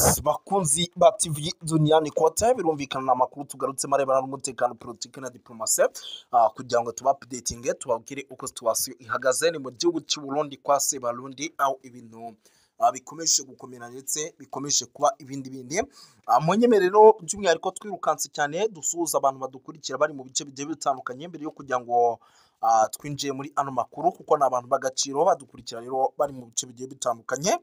Yes, bakunzi ba TV Duniani Kote, birumvikana na makuru tugarutse marebana n'umutekano, politiki na diplomasi, kugira ngo tuba updating, tubabwire uko situation ihagaze. Ni mu gihugu cy'u Burundi kwa Sebarundi, aho ibintu bikomeje gukomera ndetse bikomeje kuba ibindi bindi. Mu nyemerero by'umwihariko twirukanse cyane dusuhuza abantu badukurikira bari mu bice bigiye bitandukanye mbere yo kugira ngo twinjiye muri ano makuru, kuko ni abantu b'agaciro badukurikira rero bari mu bice bigiye bitandukanye,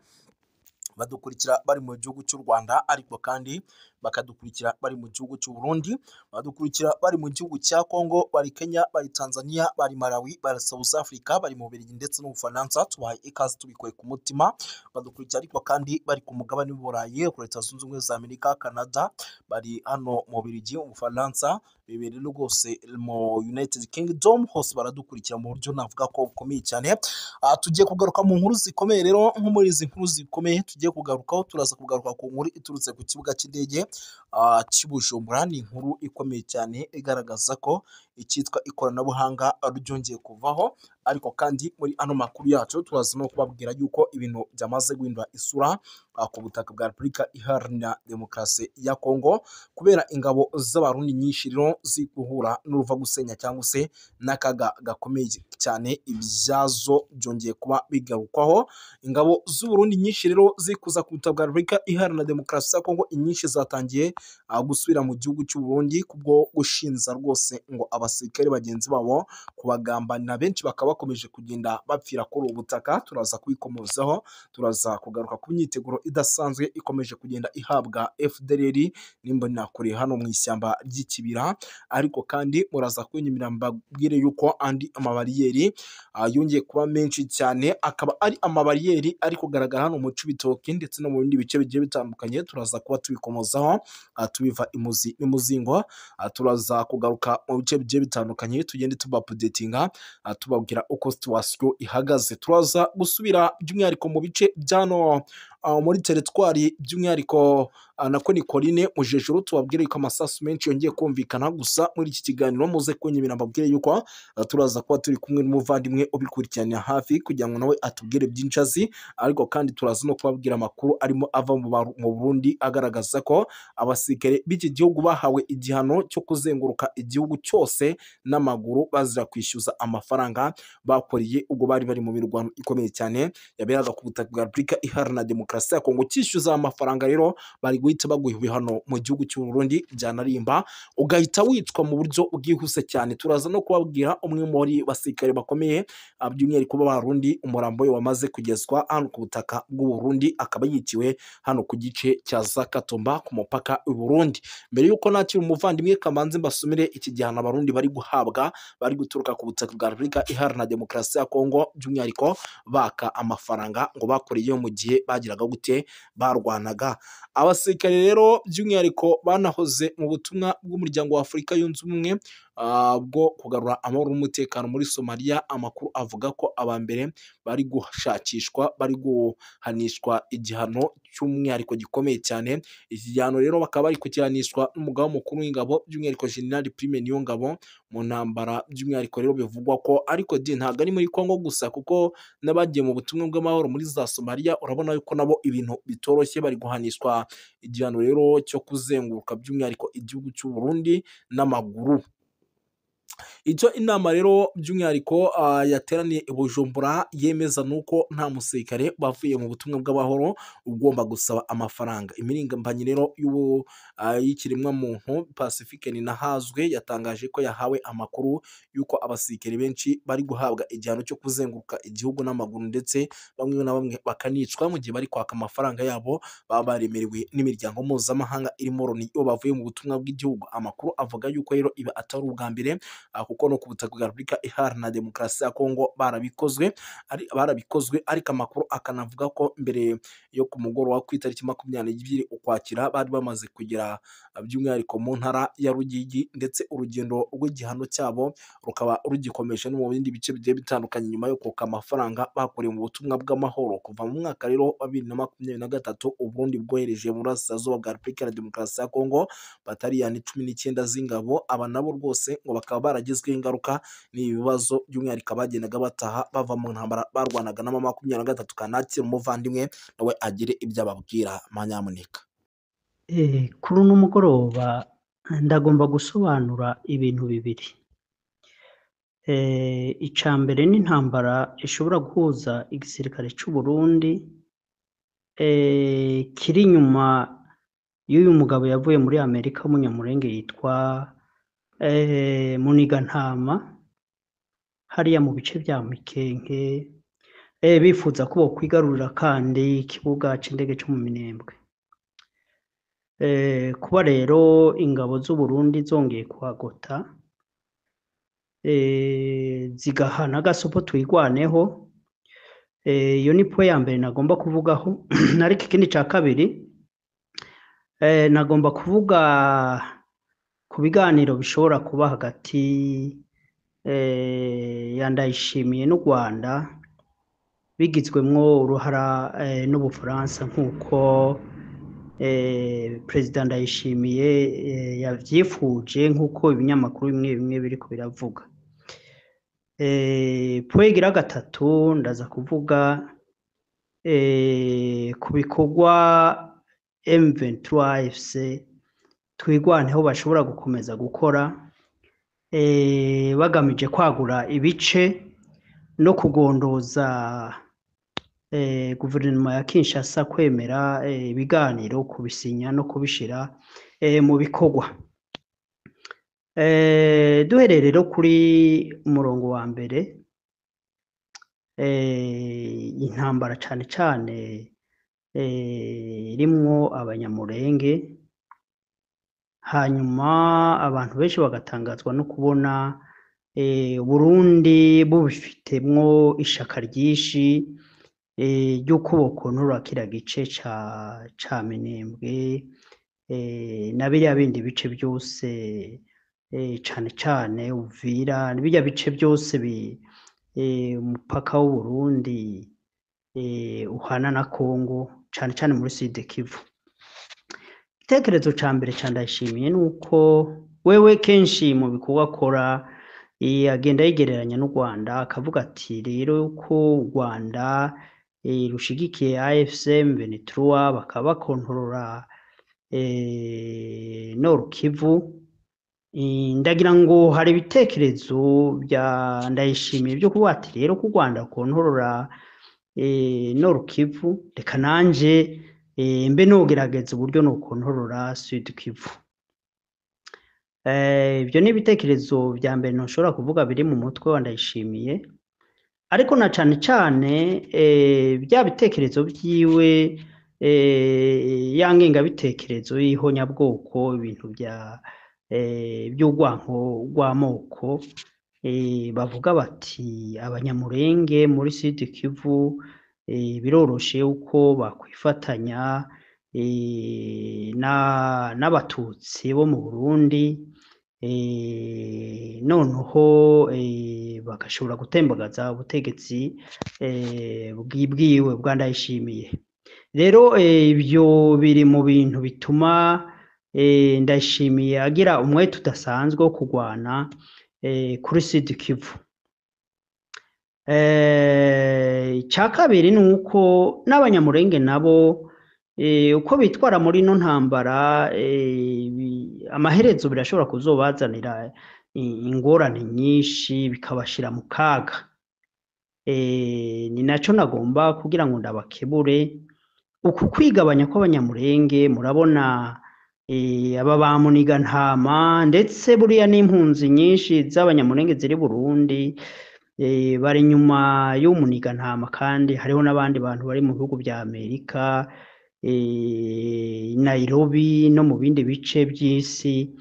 badukurikira bari mu gihugu cy'u Rwanda, ariko kandi bakadukurikira bari mu gihugu cy'u Burundi, badukurikira bari mu gihugu cya Congo, bari Kenya, bari Tanzania, bari Malawi, bari South Africa, bari mu Bubiligi ndetse no mu Bufaransa. Tubahaye ikaze tubikuye ku mutima. Badukurikira ariko kandi bari ku mugabane w'Uburayi, ku Leta Zunze Ubumwe za Amerika, Canada, bari hano mu Bubiligi, mu Bufaransa, bibiri rwose mu United Kingdom hose baradukurikira mu buryo navuga ko bukomeye cyane. Tugiye kugaruka mu nkuru zikomeye rero, nko muri izi nkuru zikomeye tugiye kugarukaho, turaza kugaruka ku nkuru iturutse ku kibuga cy'indege cy'i Bujumbura. Ni inkuru ikomeye cyane igaragaza ko icyitwa ikoranabuhanga ryongeye kuvaho, ariko kandi muri ano makuru yacu turaza no kubabwira yuko ibintu byamaze guhindura isura ku butaka bwa Repubulika Iharanira Demokarasi ya Kongo, kubera ingabo z'Abarundi nyinshi rero ziri guhura n'uruva gusenya cyangwa se n'akaga gakomeye cyane, ibyazo byongeye kuba bigarukwaho. Ingabo z'Uburundi nyinshi rero ziri kuza ku butaka bwa Repubulika Iharanira Demokarasi ya Kongo, inyinshi zatangiye gusubira mu gihugu cy'u Burundi kubwo gushinza rwose ngo abasirikare bagenzi babo kubagambanira, benshi bakaba bakomeje kugenda bapfira kuri ubu butaka. Turaza kubikomozaho, turaza kugaruka ku myiteguro idasanzwe ikomeje kugenda ihabwa FDLR n'imbonerakure hano mu ishyamba ry'Ikibira, ariko kandi muraza kunyemerera mbabwire yuko andi amabariyeri yongeye kuba menshi cyane, akaba ari amabariyeri ari kugaragara hano mu Cibitoke ndetse no mu bindi bice bigiye bitandukanye. Turaza kuba tubikomozaho, tubiva imuzi n'umuzingo. Turaza kugaruka mu bice bigiye bitandukanye, tugende tubapudetinga, tubabwira uko situation ihagaze. Turaza gusubira by'umwihariko mu bice byano muri teritwari, by'umwihariko nako ni Coline Mujejuru, tubabwire ko amasasu menshi yongeye kumvikana. Gusa muri iki kiganiro muze kunyemera mbabwire yuko turaza kuba turi kumwe n'umuvandimwe ubikurikiranira hafi kugira ngo nawe atubwire byinshi azi, ariko kandi turaza no kubabwira amakuru arimo ava mu Burundi agaragaza ko abasirikare b'iki gihugu bahawe igihano cyo kuzenguruka igihugu cyose n'amaguru bazira kwishyuza amafaranga bakoreye ubwo bari bari mu mirwano ikomeye cyane yaberaga ku butaka bwa Repubulika Iharanira Demokarasi ya Kongo. Cyishyuza amafaranga rero bari guhita baguha ibihano mu gihugu cy'u Burundi byanarimba ugahita wicwa mu buryo bwihuse cyane. Turaza no kubabwira umwe muri basirikare bakomeye, by'umwihariko b'Abarundi, umurambo we wamaze kugezwa hano ku butaka bw'u Burundi, akaba yiciwe hano ku gice cya Zakatomba ku mupaka w'u Burundi. Mbere yuko nakira umuvandimwe, kamanze mbasomere iki gihano Abarundi bari guhabwa bari guturuka ku butaka bwa Repubulika Iharanira Demokarasi ya Kongo, by'umwihariko baka amafaranga ngo bakoreye mu gihe bagiraga gute barwanaga. Abasirikare rero by'umwihariko banahoze mu butumwa bw'umuryango wa Afurika Yunze Ubumwe bwo kugarura amahoro n'umutekano muri Somalia, amakuru avuga ko aba mbere bari gushakishwa, bari guhanishwa igihano cy'umwihariko gikomeye cyane. Iki gihano rero bakaba bari kugihanishwa n'umugaba mukuru w'ingabo, by'umwihariko General Prime Niyongabo, mu ntambara by'umwihariko rero bivugwa ko, ariko di ntabwo ari muri Kongo gusa, kuko n'abagiye mu butumwa bw'amahoro muri za Somalia urabona yuko nabo ibintu bitoroshye, bari guhanishwa igihano rero cyo kuzenguruka by'umwihariko igihugu cy'u Burundi n'amaguru. Icyo inama rero by'umwihariko yateraniye i Bujumbura yemeza nuko nta musirikare bavuye mu butumwa bw'amahoro ugomba gusaba amafaranga. Imirimbanyi rero y'ikiremwamuntu Pacifique Ninahazwe yatangaje ko yahawe amakuru y'uko abasirikare benshi bari guhabwa igihano cyo kuzenguruka igihugu n'amaguru, ndetse bamwe na bamwe bakanicwa mu gihe bari kwaka amafaranga yabo baba baremerewe n'imiryango mpuzamahanga irimo Loni iyo bavuye mu butumwa bw'igihugu. Amakuru avuga yuko rero ibi atari ubwa mbere, kuko no ku butaka bwa Repubulika Iharanira Demokarasi ya Kongo barabikozwe, ariko amakuru akanavuga ko mbere yo ku mugoroba ku itariki 22 Ukwakira bari bamaze kugera by'umwihariko mu ntara ya Rugigi, ndetse urugendo rw'igihano cyabo rukaba rugikomeje no mu bindi bice bigiye bitandukanye nyuma yo koka amafaranga bakoreye mu butumwa bw'amahoro. Kuva mu mwaka rero wa 2023 Uburundi bwohereje mu burasirazuba bwa Repubulika Iharanira Demokarasi ya Kongo bataliyani 19 z'ingabo, aba nabo rwose ngo bakaba baragizweho ingaruka n'ibibazo by'umwihariko abagendaga bataha bava mu ntambara barwanaga na M23. Kanakira umuvandimwe nawe agire ibyo ababwira, manyamuneka. Kuri uno mugoroba ndagomba gusobanura ibintu bibiri. Ica mbere ni intambara ishobora guhuza igisirikare c'Uburundi kiri inyuma y'uyu mugabo yavuye muri Amerika w'umunyamulenge yitwa Munigantama, hariya mu bice vya Mikenke, bifuza ko bokwigarurira kandi ikibuga c'indege co mu Minembwe. Kuba rero ingabo z'Uburundi zongeye kuhagota, zigaha n'agasopo Twirwaneho, iyo ni point ya mbere nagomba kuvugaho. Ariko ikindi ca kabiri, nagomba kuvuga ku biganiro bishobora kuba hagati ya Ndayishimiye n'u Rwanda, bigizwemwo uruhara n'Ubufaransa, nk'uko Perezida Ndayishimiye yavyifuje, nk'uko ibinyamakuru bimwe bimwe biriko biravuga. Point igira gatatu, ndaza kuvuga ku bikorwa M23 AFC Twirwaneho bashobora gukomeza gukora bagamije kwagura ibice no kugondoza guverinoma ya Kinshasa kwemera ibiganiro, kubisinya no kubishira mu bikorwa. Duhereye rero kuri umurongo wa mbere, intambara cane cane irimwo Abanyamurenge, hanyuma abantu benshi bagatangazwa no kubona Burundi bubifitemwo ishaka ryinshi ry'uko bokontorora kiriya gice ca Minembwe na biriya bindi bice byose, cane cane Uvira, birya bice byose umupaka w'Uburundi uhana na Congo, cane cane muri Sud Kivu. Igitekerezo ca mbere ca Ndayishimiye nuko wewe kenshi mu bikorwa akora agenda yigereranya n'u Rwanda, akavuga ati rero ko u Rwanda rushigikiye AFC M23 bakaba bakontorora Nord Kivu. Ndagira ngo hari ibitekerezo bya Ndayishimiye byo kuvuga ati rero ko u Rwanda rukontorora Nord Kivu, reka nanje mbe nogerageza uburyo nokontorora Sud Kivu. Ibyo ni ibitekerezo vya mbere ntushobora kuvuga biri mu mutwe wa Ndayishimiye, ariko na cane cane bya bitekerezo vyiwe, ya ngengabitekerezo y'ihonyabwoko, ibintu vya by'urwanko rw'amoko, bavuga bati Abanyamurenge muri Sud Kivu biroroshe uko bakwifatanya n'Abatutsi bo mu Burundi, noneho bagashobora gutembagaza ubutegetsi bwiwe bwa Ndayishimiye. Rero ibyo biri mu bintu bituma Ndayishimiye agira umwete udasanzwe wo kurwana kuri Sud Kivu. Icya kabiri ni uko n'Abanyamurenge nabo uko bitwara muri ino ntambara, amaherezo birashobora kuzobazanira ingorane nyinshi, bikabashira mu kaga. Ni naco nagomba kugira ngo ndabakebure uku kwigabanya kw'Abanyamurenge. Murabona aba ba Munigantama, ndetse buriya n'impunzi nyinshi z'Abanyamurenge ziri Burundi bari inyuma y'Umunigantama, kandi hariho n'abandi bantu bari mu bihugu vya Amerika, Nairobi no mu bindi bice vy'isi,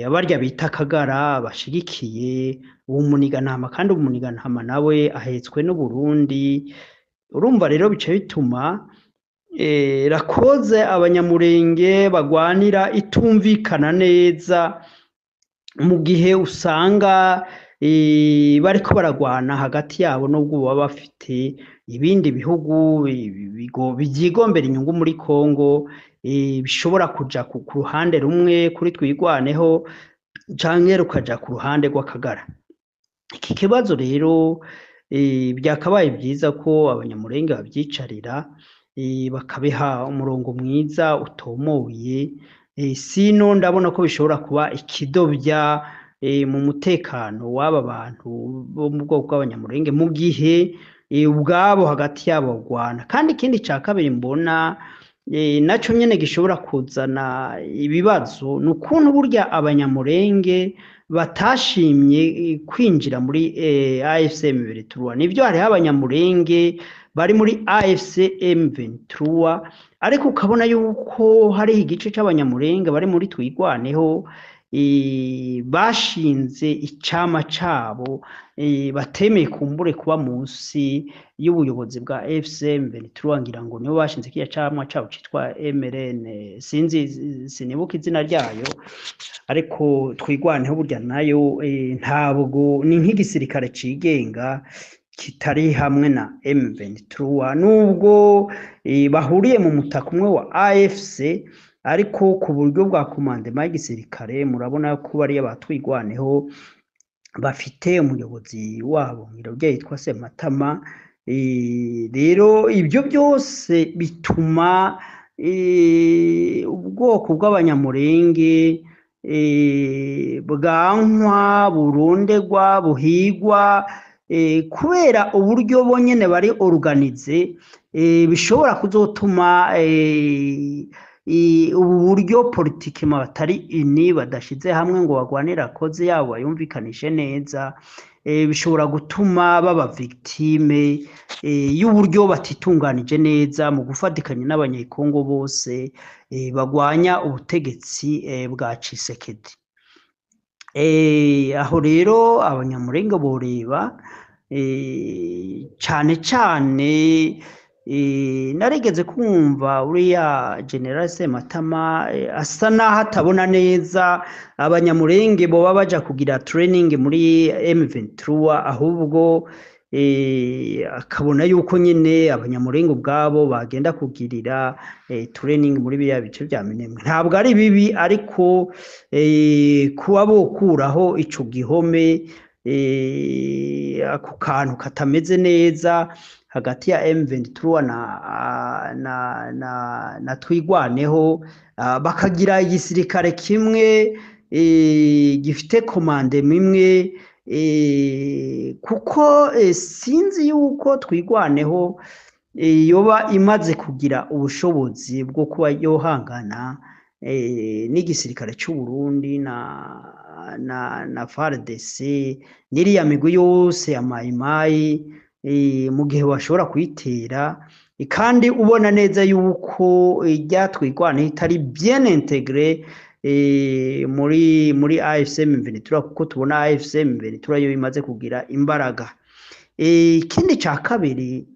abarya bita Kagara bashigikiye uwo Munigantama, kandi Umunigantama nawe ahetswe n'Uburundi. Urumva rero bice bituma rakoze Abanyamurenge bagwanira itumvikana neza, mu gihe usanga bariko baragwana hagati yabo, nubwo baba bafite ibindi bihugu byigombera inyungu muri Kongo, bishobora kuja ku ruhande rumwe kuri Twirwaneho canke rukaja ku ruhande rw'Akagara. Iki kibazo rero byakabaye byiza ko Abanyamurenge babyicarira. bakabiha umurongo mwiza utomoye. Sino ndabona ko bishobora kuba ikidobya mu mutekano w'aba bantu bo mu bwoko bw'Abanyamulenge mu gihe ubwabo hagati yabo bagwana. Kandi ikindi ca kabiri mbona naco nyene gishobora kuzana ibibazo ni ukuntu burya Abanyamulenge batashimye kwinjira muri AFC M23. Nivyo, hariho Abanyamulenge bari muri AFC M23, ariko ukabona yuko hariho igice c'Abanyamulenge bari muri Twigwaneho bashinze icama cabo, batemeye kumbure kuba munsi y'ubuyobozi bwa AFC M23. Ngira ngo nibo bashinze kiriya camwa cabo citwa MRN, sinzi, sinibuka izina ryayo. Ariko Twigwaneho burya nayo ntabwo ni nk'igisirikare cigenga kitari hamwe na M23, nubwo bahuriye mu mutaka umwe wa AFC, ariko ku buryo bwa commandement y'igisirikare murabona ko bariya batwigwaneho bafite umuyobozi wabo, ngira urya yitwa Sematama. Rero ibyo byose bituma ubwoko bw'Abanyamulenge bwankwa, burondegwa, buhigwa, kubera uburyo bonyene bari organisés, bishobora kuzotuma ubu buryo politiquement batari unis, badashize hamwe ngo bagwanire cause yabo, bayumvikanishe neza, bishobora gutuma baba victime y'uburyo batitunganije neza mu gufatikanya n'Abanyekongo bose bagwanya ubutegetsi bwa Tshisekedi. Aho rero Abanyamulenge boreba cane cane. Narigeze kumva uriya General Sematama asa naho atabona neza Abanyamulenge boba baja kugira training muri M23, ahubwo akabona yuko nyene Abanyamulenge ubwabo bagenda kugirira training muri biriya bice vya Minembwe. Ntabwo ari bibi, ariko kuba bokuraho ico gihome, ako kantu katameze neza hagati ya M23 na Twigwaneho, bakagira igisirikare kimwe gifite commandement imwe, kuko sinzi yuko Twigwaneho yoba imaze kugira ubushobozi bwo kuba yohangana n'igisirikare c'u Burundi na FARDC n'iriya migwi yose ya Mayimayi, mu gihe bashobora kuyitera, kandi ubona neza yuko irya Twigwaneho itari bien intégré muri AFC M23, kuko tubona AFC M23 yo imaze kugira imbaraga. Ikindi ca kabiri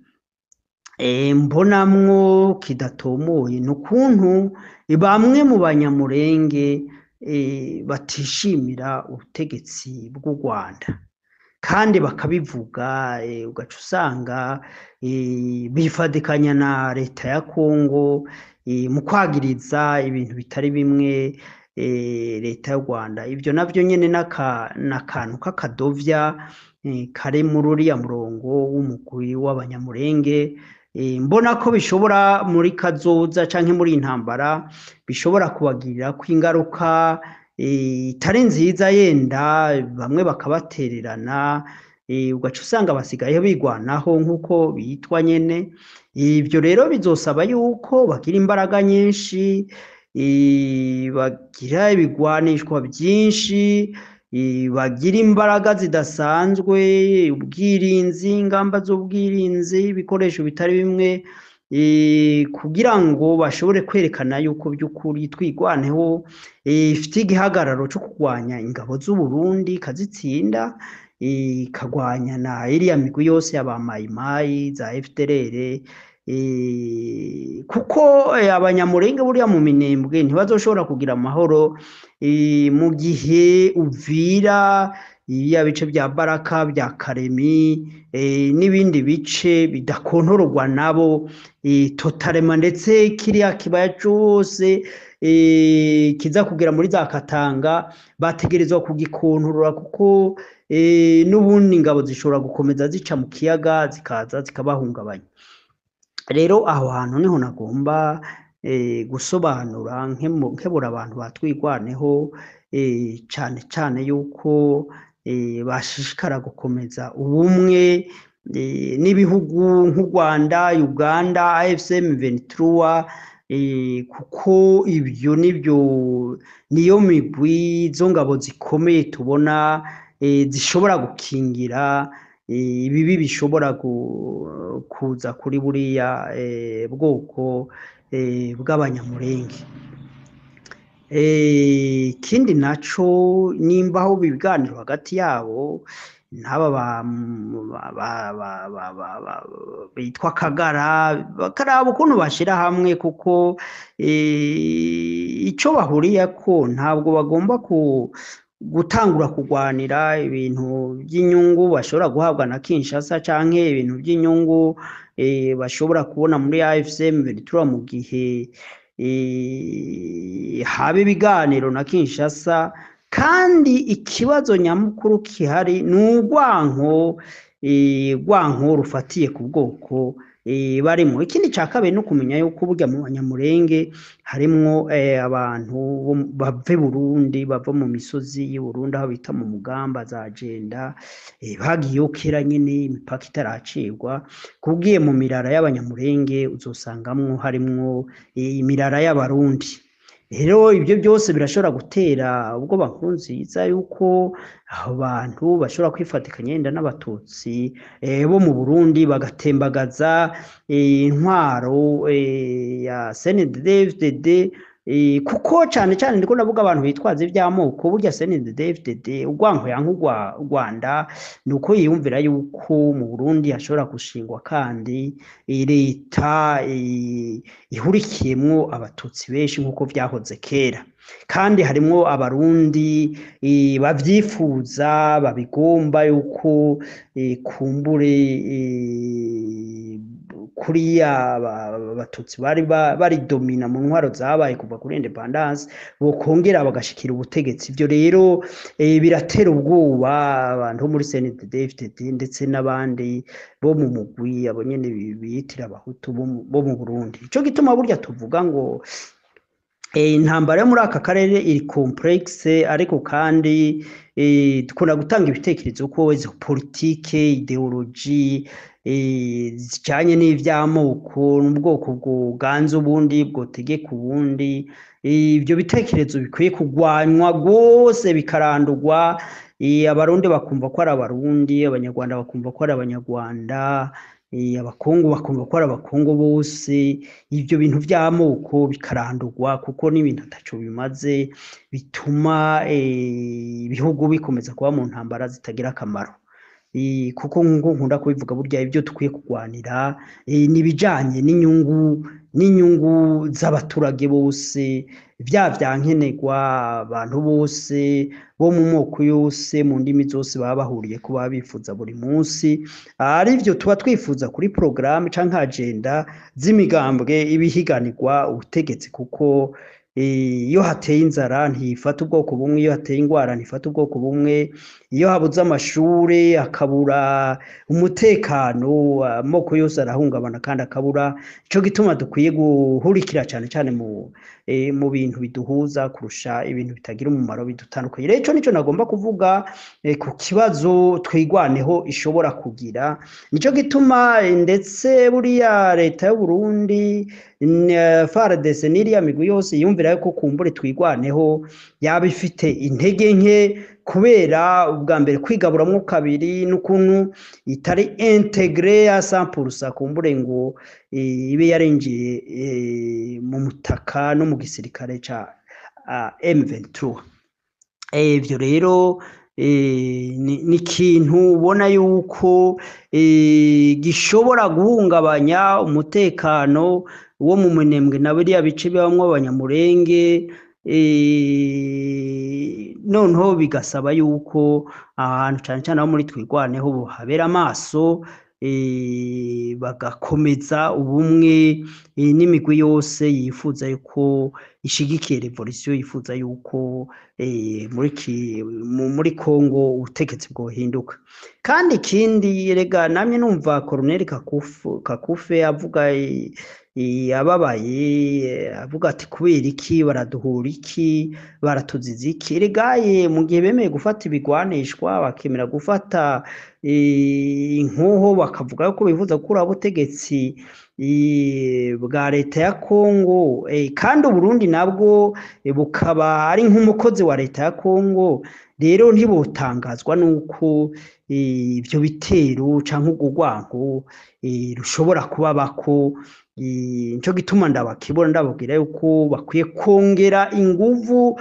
mbonamwo kidatomoye ni ukuntu bamwe mu Banyamurenge batishimira ubutegetsi bw'u Rwanda kandi bakabivuga, ugaca usanga bifadikanya na leta ya Kongo mu kwagiriza ibintu bitari bimwe leta y'u Rwanda. Ibyo navyo nyene n'akantu k'akadovya kari muri uriya murongo w'umugwi w'Abanyamurenge. Mbona ko bishobora muri kazoza canke muri iyi ntambara bishobora kubagirirako ingaruka itari nziza, yenda bamwe bakabatererana, ugaca usanga basigaye bigwanaho nk'uko bitwa nyene. Ibyo rero bizosaba yuko bagira imbaraga nyinshi, bagira ibigwanishwa byinshi, bagira imbaraga zidasanzwe, ubwirinzi, ingamba z'ubwirinzi, ibikoresho bitari bimwe, kugira ngo bashobore kwerekana yuko by'ukuri Twigwaneho ifite igihagararo cyo kurwanya ingabo z'u Burundi ikazitsinda, ikagwanya na iriya migwi yose y'aba Mayimayi za FDLR, kuko Abanyamurenge buriya mu Minembwe ntibazoshobora kugira amahoro mu gihe Uvira, biriya bice bya Baraka, bya Karemi n'ibindi bice bidakontororwa nabo totalement, ndetse kiriya kibaya cose kiza kugera muri za Katanga bategerezwa kugikontorora, kuko n'ubundi ingabo zishobora gukomeza zica mu kiyaga zikaza zikabahungabanya. Rero aho hantu niho nagomba gusobanura nkebura abantu batwigwaneho, cane cane yuko bashishikara gukomeza ubumwe n'ibihugu nk'u Rwanda, Uganda, AFC M23, kuko ibyo nibyo niyo migwi izo ngabo zikomeye tubona zishobora gukingira ibibi bishobora kuza kuri buriya bwoko bw'Abanyamurenge. Ikindi naco, nimba aho ibiganiro hagati yabo n'aba bitwa Kagara, bakaraba ukuntu bashira hamwe, kuko ico bahuriyeko ntabwo bagomba gutangura kurwanira ibintu by'inyungu bashobora guhabwa na Kinshasa canke ibintu by'inyungu bashobora kubona muri AFC M23 mu gihe haba ibiganiro na Kinshasa. Kandi ikibazo nyamukuru kihari ni urwanko, urwanko rufatiye ku bwoko barimo. Ikindi ca kabiri ni ukumenya yuko burya mu Banyamurenge harimwo abantu bava i Burundi, bava mu misozi y'i Burundi aho bita mu Mugamba za Jenda, bagiyeyo kera nyene imipaka itaracibwa. Kugiye mu mirara y'Abanyamurenge uzosangamwo harimwo imirara y'Abarundi. Rero ibyo byose birashobora gutera ubwoba Nkurunziza yuko abo bantu bashobora kwifatikanya yenda n'Abatutsi bo mu Burundi bagatembagaza intwaro ya CNDD-FDD, kuko cane cane ndiko ndavuga abantu bitwaza ivy'amoko. Burya CNDD-FDD urwanko yanka Rwanda nuko yiyumvira yuko mu Burundi hashobora gushingwa kandi leta ihurikiyemwo Abatutsi benshi nkuko vyahoze kera, kandi harimwo Abarundi bavyifuza, babigomba yuko kumbure kuriya Abatutsi bari baridomina mu ntwaro zabaye kuva kuri independance bokongera bagashikira ubutegetsi. Ivyo rero biratera ubwoba abantu bo muri CNDD-FDD ndetse n'abandi bo mu mugwi abo nyene biyitira Abahutu bo mu Burundi. Ico gituma burya tuvuga ngo intambara yo muri aka karere iri complexe, ariko kandi dukunda gutanga ibitekerezo ko izo politike, ideologie zijanye n'ivy'amoko n'ubwoko bwoganza ubundi bwotegeka ubundi, ivyo bitekerezo bikwiye kugwanywa rwose bikarandurwa. Abarundi bakumva ko ari Abarundi, Abanyarwanda bakumva ko ari Abanyarwanda, Abakongo bakumva ko ari Abakongo bose. Ivyo bintu vy'amoko bikarandurwa kuko n'ibintu ataco bimaze, bituma ibihugu bikomeza kuba mu ntambara zitagira akamaro. Kuko nkuko nkunda kubivuga, burya ibyo dukwiye kurwanira ni ibijanye n'inyungu z'abaturage bose, vya vyankenerwa abantu bose bo mu moko yose, mu ndimi zose baba bahuriye ko baba bifuza buri munsi, arivyo tuba twifuza kuri programme canke agenda z'imigambwe ibihiganirwa ubutegetsi. Kuko iyo hateye inzara ntifata ubwoko bumwe, iyo hateye ingwara ntifata ubwoko bumwe, iyo habuze amashure hakabura umutekano amoko yose arahungabana kandi akabura. Ico gituma dukwiye guhurikira cane cane mu bintu biduhuza kurusha ibintu bitagira umumaro bidutandukanye. Rero ico nico nagomba kuvuga ku kibazo twigwaneho ishobora kugira. Nico gituma ndetse buriya leta y'u Burundi, FARDC n'iriya migwi yose yumvira yuko kumbure twigwaneho yaba ifite intege nke, kubera ubwa mbere kwigaburamwo kabiri n'ukuntu itari intégrée à 100% kumbure ngo ibe yarinjiye mu mutaka no mu gisirikare ca M23. Ivyo rero ni ikintu ubona yuko gishobora guhungabanya umutekano wo mu Minembwe na biriya bice bibamwo Abanyamurenge, noneho bigasaba yuko ahantu cane cane aho muri twigwaneho habera amaso, bagakomeza ubumwe n'imigwi yose yifuza yuko ishigikiye revolution, yifuza yuko muri Kongo ubutegetsi bwohinduka. Kandi ikindi, rega namye numva Colonel Kakufe avuga ababaye, avuga ati kubera iki baraduhura, iki baratuziza iki? Erega mu gihe bemeye gufata ibigwanishwa, bakemera gufata inkoho, bakavuga ko bifuza gukuraho ubutegetsi bwa leta ya Kongo, kandi Uburundi nabwo bukaba ari nk'umukozi wa leta ya Kongo, rero ntibotangazwa nuko ivyo bitero canke urwo rwanko rushobora kubabako. Nico gituma ndabakibona, ndababwira yuko bakwiye kongera inguvu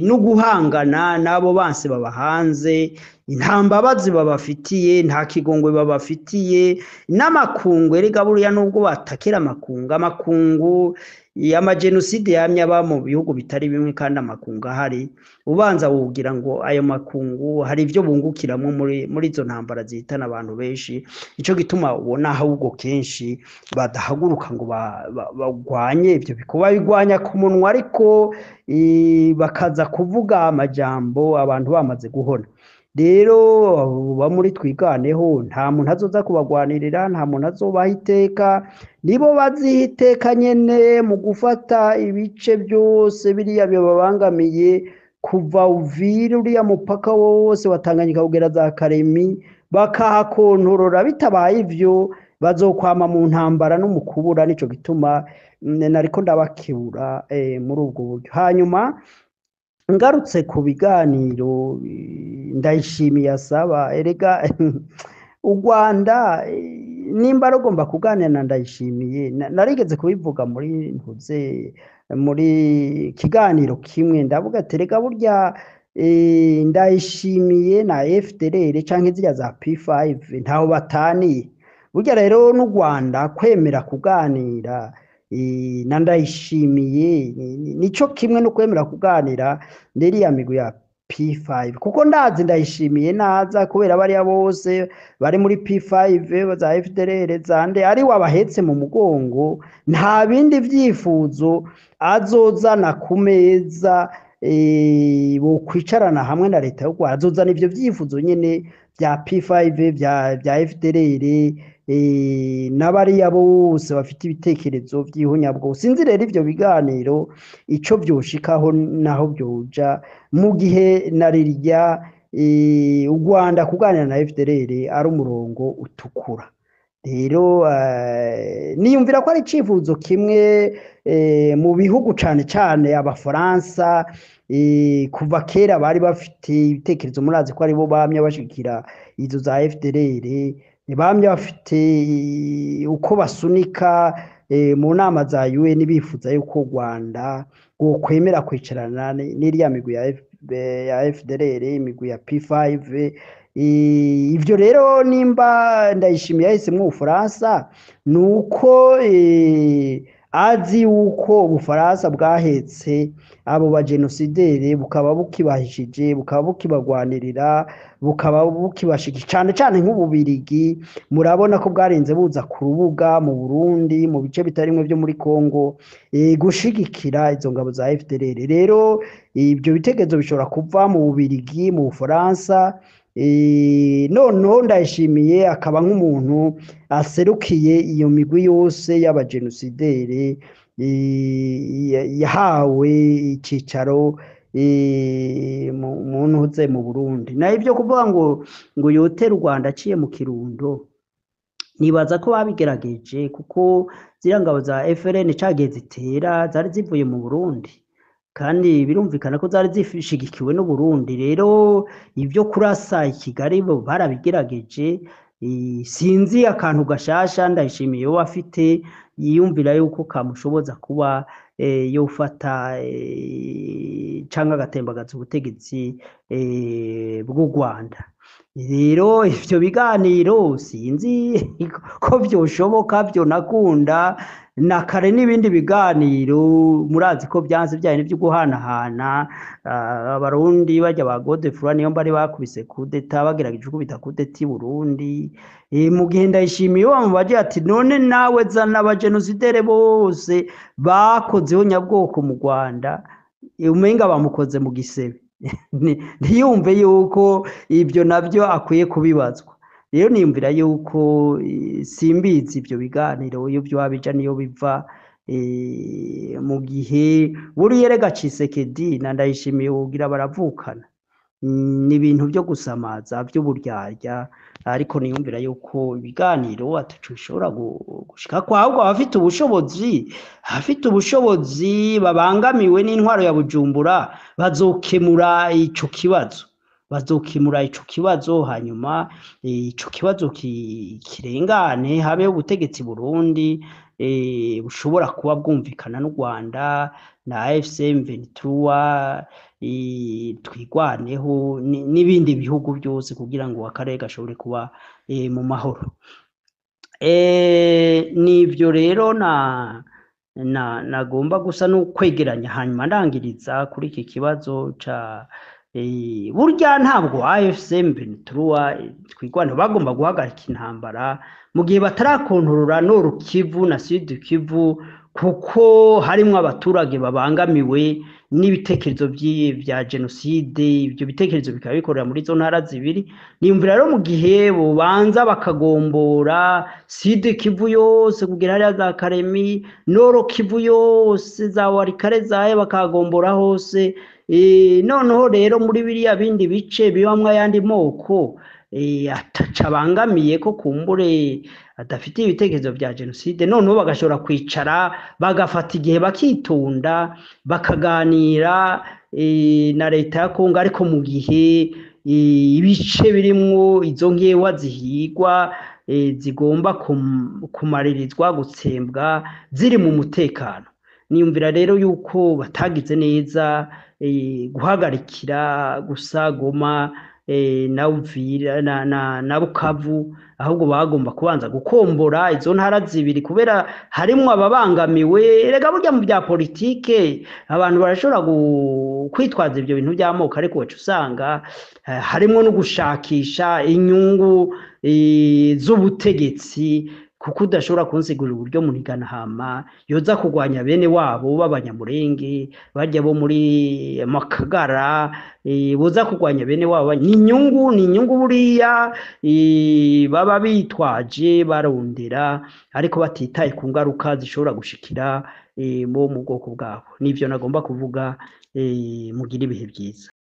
no guhangana n'abo banse baba hanze. Nta mbabazi babafitiye, nta kigongwe babafitiye n'amakungu. Erega buriya nubwo batakira amakungu, amakungu amajenoside yamye aba mu bihugu bitari bimwe, kandi amakungu ahari, ubanza wogira ngo ayo makungu hari ibyo bungukiramwo muri izo ntambara zihitana abantu benshi. Nico gituma ubona ahubwo kenshi badahaguruka ngo bagwanye ivyo bikorwa, babigwanya ku munwa, ariko bakaza kuvuga amajambo abantu bamaze guhona. Rero ba muri Twiganeho, nta muntu azoza kubagwanirira, nta muntu azobaha iteka, nibo baziha iteka nyene mu gufata ibice byose biriya bibabangamiye, kuva Uvira uriya mupaka wose wa Tanganyika kugera za Karemi, bakahakontorora. Bitabaye ivyo bazokwama mu ntambara no mu kubura. Nico gituma nariko ndabakebura muri ubwo buryo. Hanyuma ngarutse ku biganiro Ndayishimiye asaba, erega u Rwanda nimba rugomba kuganira na Ndayishimiye, narigeze kubivuga muri ntuze muri kiganiro kimwe, ndavuga ati erega burya Ndayishimiye na FDLR canke ziriya za P5 ntaho bataniye. Burya rero n'u Rwanda kwemera kuganira na Ndayishimiye nico kimwe no kwemera kuganira n'iriya migwi ya P5, kuko ndazi Ndayishimiye naza, kubera bariya bose bari muri P5 za FDLR zande ari wabahetse mu mugongo, nta bindi vyifuzo azozana ku meza bokwicarana hamwe na leta y'u Rwanda. Azozana ivyo vyifuzo nyene vya P5 vya FDLR n'abariya bose bafite ibitekerezo vy'ihunyabwoko. Sinzi rero ivyo biganiro ico vyoshikaho naho vyoja, mu gihe na rirya u Rwanda kuganira na FDLR ari umurongo utukura. Rero niyumvira ko ari icifuzo kimwe mu bihugu, cane cane Abafaransa kuva kera bari bafite ibitekerezo, murazi ko aribo bamye bashigikira izo za FDLR, bamye bafite uko basunika mu nama za UN bifuza yuko u Rwanda rwokwemera kwicarana n'iriya migwi ya FDLR, imigwi ya P5. Ivyo rero nimba Ndayishimiye yahisemwo Ubufaransa, nuko azi yuko Ubufaransa bwahetse abo bagenosidere, bukaba bukibahishije, bukaba bukibagwanirira, bukaba bukibashigikira, cane cane nk'Ububirigi. Murabona ko bwarinze buza ku rubuga mu Burundi, mu bice bitarimwe vyo muri Kongo, gushigikira izo ngabo za FDLR. Rero ibyo bitekerezo bishobora kuva mu Bubirigi, mu Bufaransa. Noneho Ndayishimiye akaba nk'umuntu aserukiye iyo migwi yose y'abagenosidere yahawe icicaro mu ntuze mu Burundi. Naho ibyo kuvuga ngo yotere u Rwanda aciye mu Kirundo, nibaza ko babigerageje, kuko ziriya ngabo za FRN cagiye zitera zari zivuye mu Burundi, kandi birumvikana ko zari zishigikiwe n'u Burundi. Rero ibyo kurasa i Kigali bo barabigerageje. Sinzi akantu gashasha Ndayishimiye we afite yiyumvira yuko kamushoboza kuba yofata canke agatembagaza ubutegetsi bw'u Rwanda. Rero ivyo biganiro sinzi ko vyoshoboka, vyonakunda na kare n'ibindi biganiro murazi ko vyanse vya bintu vyo guhanahana. Abarundi barya ba Godefroid niyo bari bakubise kudeta, bagerageje gukubita kudeta i Burundi. Mu gihe Ndayishimiye bamubaje ati none nawe zana abajenosidere bose bakozeho nyabwoko mu Rwanda, umenga bamukoze mu gisebe, ntiyumve yuko ibyo nabyo akwiye kubibazwa. Rero niyumvira yuko simbizi ibyo biganiro iyo vyoba bija niyo biva. Mu gihe buriya erega Tshisekedi na Ndayishimiye wogira baravukana, ni ibintu vyo gusamaza vy'uburyarya, ariko niyumvira yuko ibiganiro ataco bishobora gushikako, ahubwo abafite ubushobozi babangamiwe n'intwaro ya Bujumbura bazokemura ico kibazo, hanyuma ico kibazo kirengane, habeho ubutegetsi Burundi bushobora kuba bwumvikana n'u Rwanda na AFC M23, Twirwaneho n'ibindi bihugu byose kugira ngo akarere gashobore kuba mu mahoro. Nivyo rero na nagomba gusa no kwegeranya, hanyuma ndangiriza kuri iki kibazo ca burya ntabwo AFC M23 Twirwaneho bagomba guhagarika intambara mu gihe batarakontorora Nord Kivu na Sud Kivu, kuko harimwo abaturage babangamiwe n'ibitekerezo vya jenoside. Ibyo bitekerezo bikaba bikorera muri izo ntara zibiri. Niyumvira rero mu gihe bobanza bakagombora Sud Kivu yose kugera hariya za Karemi, Nord Kivu yose, za Walikale, zahe bakagombora hose, noneho rero muri biriya bindi bice bibamwo ayandi moko ataca abangamiye, ko kumbure adafite ibitekerezo vya jenoside, noneho bagashobora kwicara bagafata igihe bakitonda bakaganira na leta ya Kongo, ariko mu gihe ibice birimwo izo nkewa zihigwa, zigomba kumaririzwa gutsembwa, ziri mu mutekano. Niyumvira rero yuko batagize neza guhagarikira gusa Goma na Uvira na Bukavu, ahubwo bagomba kubanza gukombora izo ntara zibiri kubera harimwo ababangamiwe. Erega burya mu bya politike abantu barashobora kwitwaza ibyo bintu by'amoko, ariko waca usanga harimwo no gushakisha inyungu z'ubutegetsi, kuko udashobora kunsigurira uburyo Muniganahama yoza kurwanya bene wabo b'Abanyamurenge barya bo muri Makagara, boza kurwanya bene wabo. Ni inyungu buriya baba bitwaje barondera, ariko batitaye ku ngaruka zishobora gushikira bo mu bwoko bwabo. Nivyo nagomba kuvuga. Mugire ibihe byiza.